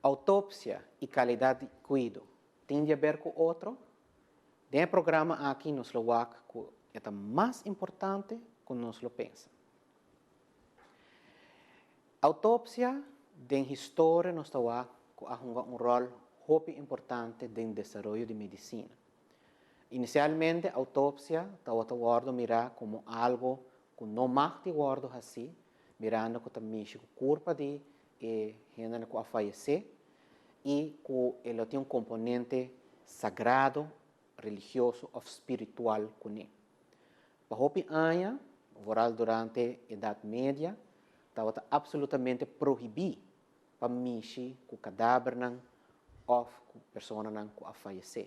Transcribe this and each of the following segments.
Autopsia i kalidat di kuido tin di aber ku otro? Den e programa aki nos lo wak ku e ta mas importante ku nos lo pensa. Autopsia den historia nos ta wak ku a hunga un ròl hopi importante den desaroyo di medisina. Inisialmente autopsia tabata wòrdu mirá komo algu ku no mag di wòrdu hasí, mirando ku ta mishi ku kurpa di e hendenan ku a fayesé i ku e lo tin un komponente sagrado, religioso òf spiritual kuné. Pa hopi aña, vooral durante Edat Media, tabata apsolutamente prohibí pa mishi ku kadabernan òf ku personanan ku a fayesé.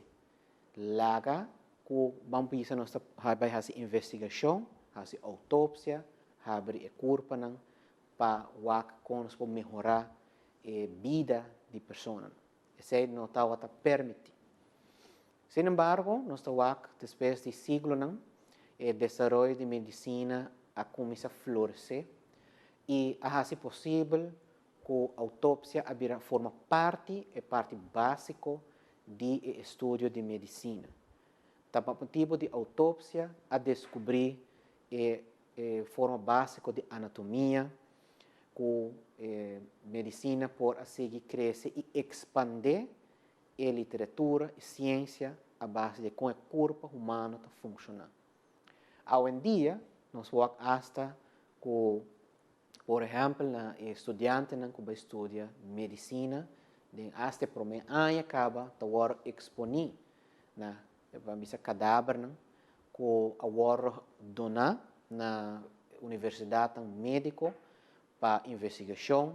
Laga ku ban bisa nos ta bai hasi investigashon, hasi outopsia, habri e kurpanan pa wak kon nos por mehorá e bida di personanan. Esei no tabata permití. Sin embargo, nos ta wak despues di siglonan e desaroyo di medisina a kuminsá floresé i a hasi posibel ku outopsia a bira forma parti, e parti básiko di e estudio di medisina. Ta pa motibu di outopsia a deskubrí e e forma básiko di anatomia ku e medisina por a sigui krese i ekspandé e literatura i siensia a base di kon e kurpa humano ta funshoná. Awendia nos wak asta ku por ehèmpel na e studiantenan ku bai studia medisina den asta e promé aña kaba ta wòrdu eksponí na ban bisa kadabernan ku a wòrdu doná na universidatnan médiko pa investigashon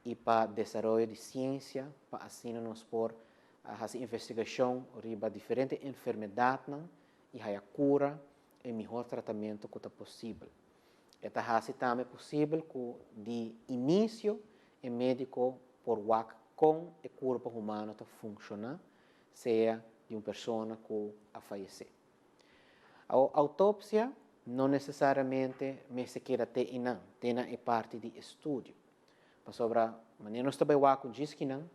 i pa desaroyo di siensia pa asina nos por hasi investigashon riba diferente enfermedatnan i haya kura e mihó tratamentu ku ta posibel. E ta hasi tambe posibel ku di inisio e médiko por wak kon e kurpa humano ta funshoná, sea di un persona ku a fayesé. Awor, autopsia no nesesariamente mester keda te einan, te na e parti di estudio. Pasobra, manera nos ta bai wak ku djiskinan,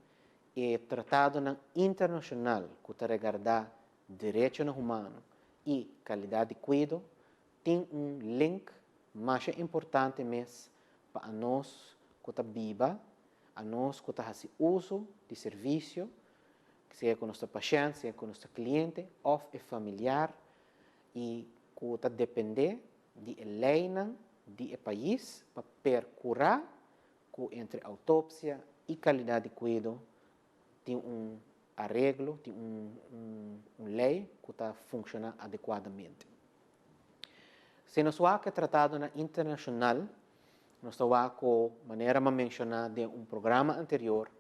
e tratadonan internashonal ku ta regardá derechonan humano i kalidat di kuido tin un link masha importante mes pa anos ku ta biba, anos ku ta hasi uso di servisio, sea ku nos ta pashènt, sea ku nos ta kliente òf e familiar i ku ta dependé di e leinan di e pais pa perkurá ku entre autopsia i kalidat di kuido tin un areglo, tin un lei ku ta funshoná adekuadamente. Si nos wak e tratadonan internashonal, nos ta wak ku, manera mi a menshoná den un programa anterior,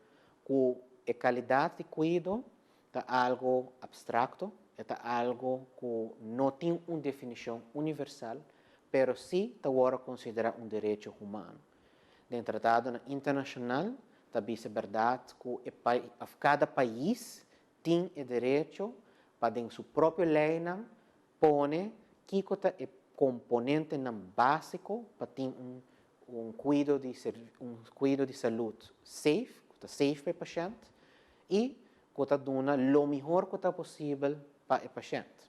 ku e kalidat di kuido ta algu abstrakto, e ta algu ku no tin un definishon universal, pero sí ta wòrdu konsiderá un derecho humano. Den tratadonan internashonal ta bisa bèrdat ku e òf kada pais tin e derecho pa den su propio leinan pone kiko ta e komponentenan básiko pa tin un un kuido di un kuido di salud safe, ku ta safe pa e pashènt i ku ta duna lo mihor ku ta posibel pa e pashènt.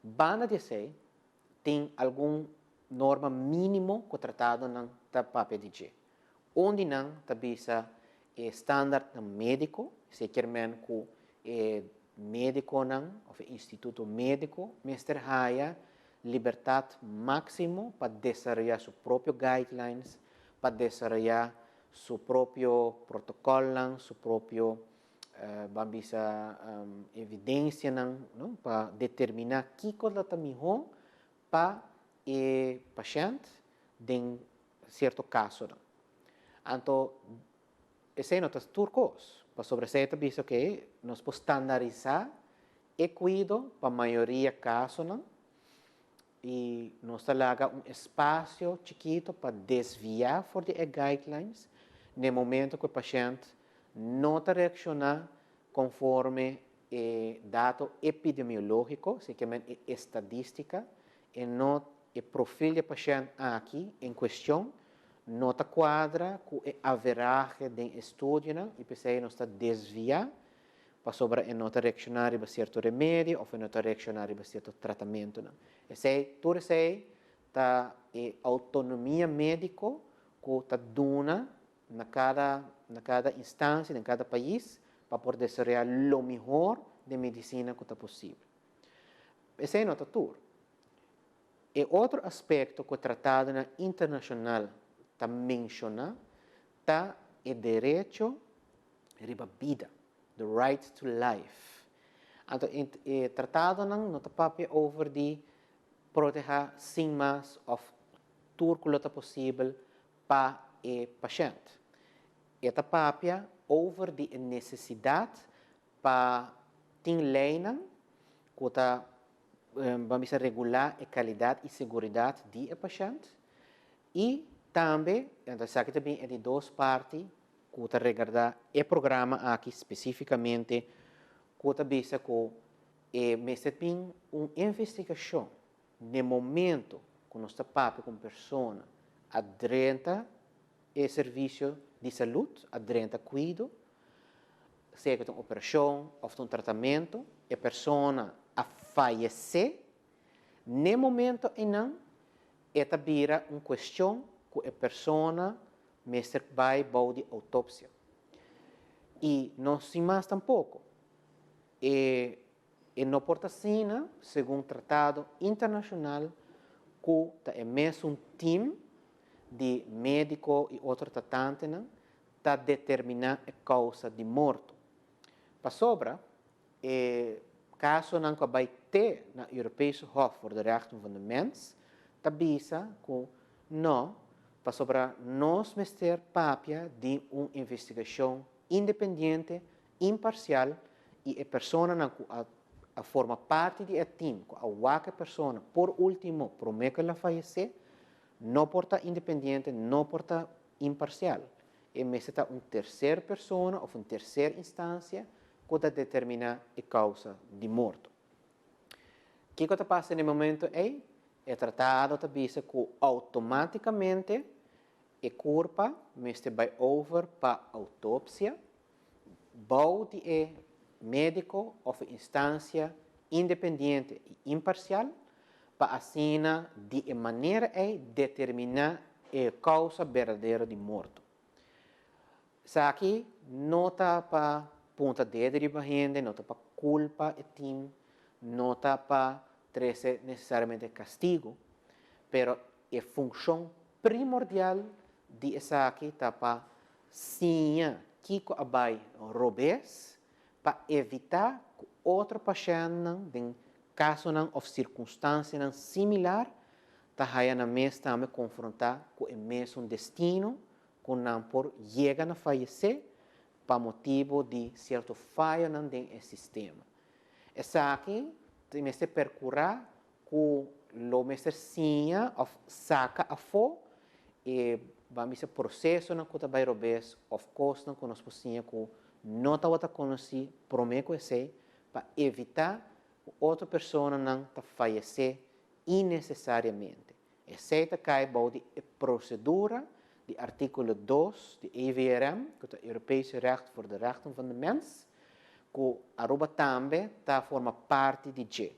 Banda di esei tin algun norma mínimo ku tratadonan ta papia di dje. Un di nan ta bisa e standardnan médiko, esei kier men ku e médikonan òf e instituto médiko mester haya libertat máksimo pa desaroyá su propio guidelines, pa desaroyá su propio protokòlnan, su propio ban bisa evidensianan pa determiná kiko lo ta mihó pa e pashènt den sierto kasonan. Anto esei no ta tur kos, pasobra esei ta bisa oke nos por standarisá e kuido pa mayoria kasonan i nos ta laga un espasio chikito pa desviá for di e guidelines na e momento ku e pashènt no ta reakshoná konforme e dato epidemiológiko, esei ke men e estadístika, e no e profil di e pashènt aki en kuestion. no ta kuadra ku e averahe den estudionan i p'esei nos ta desviá pasobra e no ta reakshoná riba sierto remedio òf e no ta reakshoná riba sierto tratamentunan. Esei, tur esei ta e outonomia médiko ku ta duna na kada na kada instansia, den kada pais pa por desaroyá lo mihor den medisina ku ta posibel. Esei no ta tur. E otro aspekto ku tratadonan internashonal ta menshoná ta e derecho riba bida, the right to life. Anto e tratadonan no ta papia over di protehá sin mas òf tur ku lo ta posibel pa e pashènt. E ta papia over di e nesesidat pa tin leinan ku ta ban bisa regulá e kalidat i seguridat di e pashènt i tambe, anto esaki ta bin e di dos parti ku ta regardá e programa aki spesífikamente ku ta bisa ku e mester bin un investigashon n'e momento ku nos ta papia ku un persona a drenta e servisio di salud, a drenta kuido, sea ku ta un operashon òf ta un tratamentu, e persona a fayesé, n'e momento einan e ta bira un kuestion ku e persona mester bai bou di outopsia. I no sin mas tampoko, e e no por ta asina segun tratado internashonal ku ta e mesun tim di médiko i otro tratantenan ta determiná e kousa di morto. Pasobra e kasonan ku a bai te na Europese Hof voor de Rechten van de Mens ta bisa ku no, pasobra nos mester papia di un investigashon independiente, imparsial i e personanan ku a a forma parti di e tim ku a wak e persona por último promé ku el a fayesé, no por ta independiente, no por ta imparsial. E mester ta un terser persona òf un terser instansia ku ta determiná e kousa di morto. Kiko ta pasa na e momento ei? E tratado ta bisa ku outomátikamente e kurpa mester bai over pa outopsia bou di e médiko òf e instansia independiente i imparsial pa asina di e manera ei determiná e kousa berdadero di morto. Esaki no ta pa punta dedo riba hende, no ta pa kulpa e tim, no ta pa trese nesesariamente kastigu, pero e funshon primordial di esaki ta pa siña kiko a bai robes pa evitá ku otro pashèntnan den kasonan òf sirkunstansianan similar ta haya nan mes tambe konfrontá ku e mesun destino ku nan por yega na fayesé pa motibu di sierto fayonan den e sistema. Esaki mester perkurá ku lo mester siña òf saka afó e ban bisa prosesonan ku ta bai robes òf kosnan ku nos por siña ku no tabata konosí promé ku esei pa evitá ku otro personanan ta fayesé innesesariamente. Esei ta kai bou di e prosedura di artíkulo dos di EVRM, ku ta Europese Recht voor de Rechten van de Mens, ku Aruba tambe ta forma parti di dje.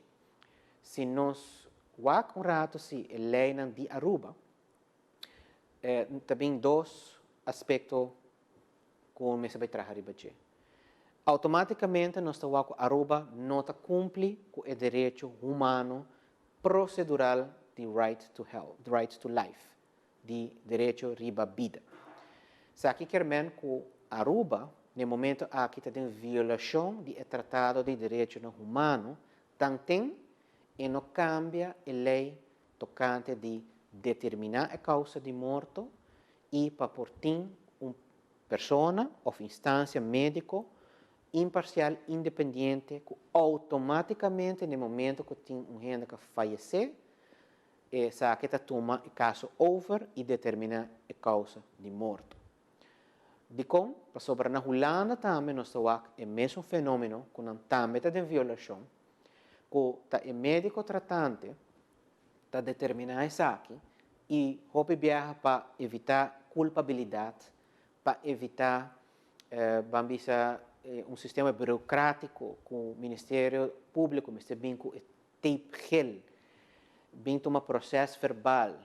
Si nos wak un rato si e leynan di Aruba, ta bin dos aspecto cu mester bay traha riba dje. Automaticamente nos ta wak cu Aruba no ta cumpli cu e derecho humano procedural di right to health, right to life, di derecho riba bida. Esaki kier men cu Aruba na e momento aki ta den violacion di e Tratado di Derechonan Humano tanten e no cambia e ley tocante di determina e causa di morto y pa por tin un persona of instancia medico imparcial independiente cu automaticamente na e momento cu tin un hende cu a fayece Esaki ta tuma e kaso over i determiná e kousa di morto. Dikon? Pasobra na Hulanda tambe nos ta wak e mesun fenómeno ku nan tambe ta den violashon, ku ta e médiko tratante ta determiná esaki i hopi biaha pa evitá culpabilidad, pa evita, ban bisa, un sistema burocratico cu Ministerio Publico mester bin cu tape geel, bin tuma proces verbaal,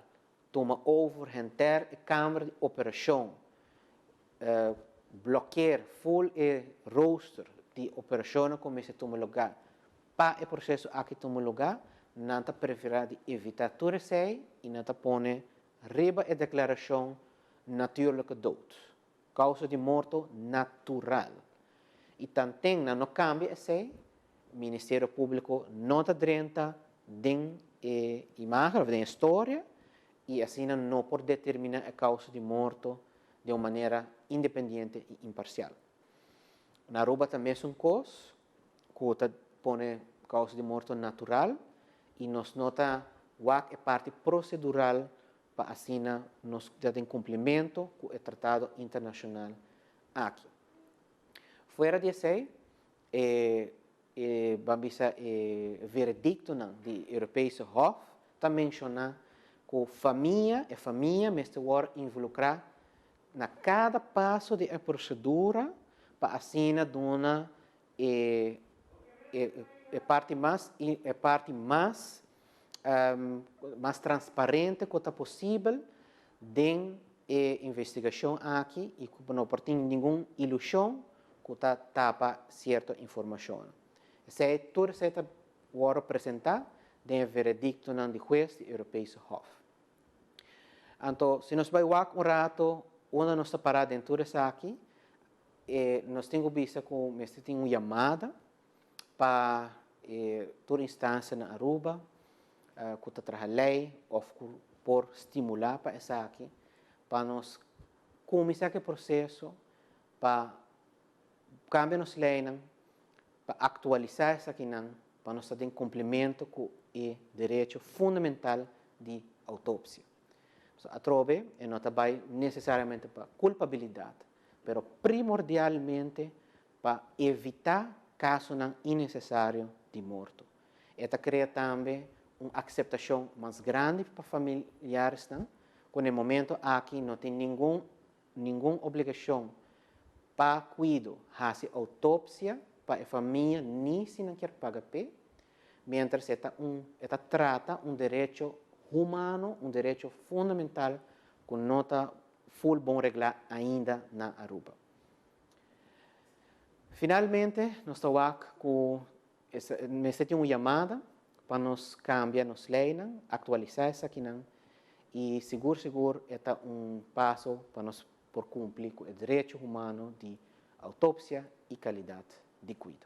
tuma over henter e kamer di operacion, blokkeer full e rooster di operacion cu mester tuma lugar pa e proceso aki tuma lugar. Nan ta prefera di evita tur esey y nan ta pone riba e declaracion "natuurlijke dood", causa di morto natural. Y tanten nan no cambia esey, Ministerio Publico no ta drenta den e imagen of den historia y asina no por determina e causa di morto di un manera independiente y imparcial. Na Aruba tambe un cos, cu ta pone causa di morto natural y nos no ta wak e parti procedural pa asina nos ta den cumplimento cu e tratado internacional aki. Fuera di esey, ban bisa, e veredicto di Europese Hof ta menciona cu famia e famia mester involucra na cada paso di e procedura pa asina duna e parti mas transparente cu ta posibel den e investigacion aki y cu no por tin ningun ilusion cu ta tapa cierto informacion. Esey tur esey ta presenta den veredicto di hues di Europese Hof. Anto, si nos bay wak un rato, unda nos ta para den tur esaki, nos tin cu bisa cu mester tin un yamada pa tur instancia na Aruba, cu ta traha ley of por stimula pa esaki, pa nos cuminsa e proceso pa cambia nos ley, pa actualisa esaki, pa nos ta den cumplimento cu e derecho fundamental di autopsia. So, atrobe, e no ta bay necesariamente pa culpabilidad, pero primordialmente pa evita caso innecesario di morto. E ta crea tambe un aceptacion mas grandi pa familiares, cu na e momento aki no tin ningun obligacion pa cuido haci autopsia pa e famia, ni si nan kier paga p'e, mientras e ta trata un derecho humano, un derecho fundamental cu no ta full bon regla ainda na Aruba. Finalmente, nos ta cu mester un yamada pa nos cambia nos ley, actualisa esaki, y sigur sigur ta un paso pa nos por cumpli cu e derecho humano di autopsia y calidad di cuido.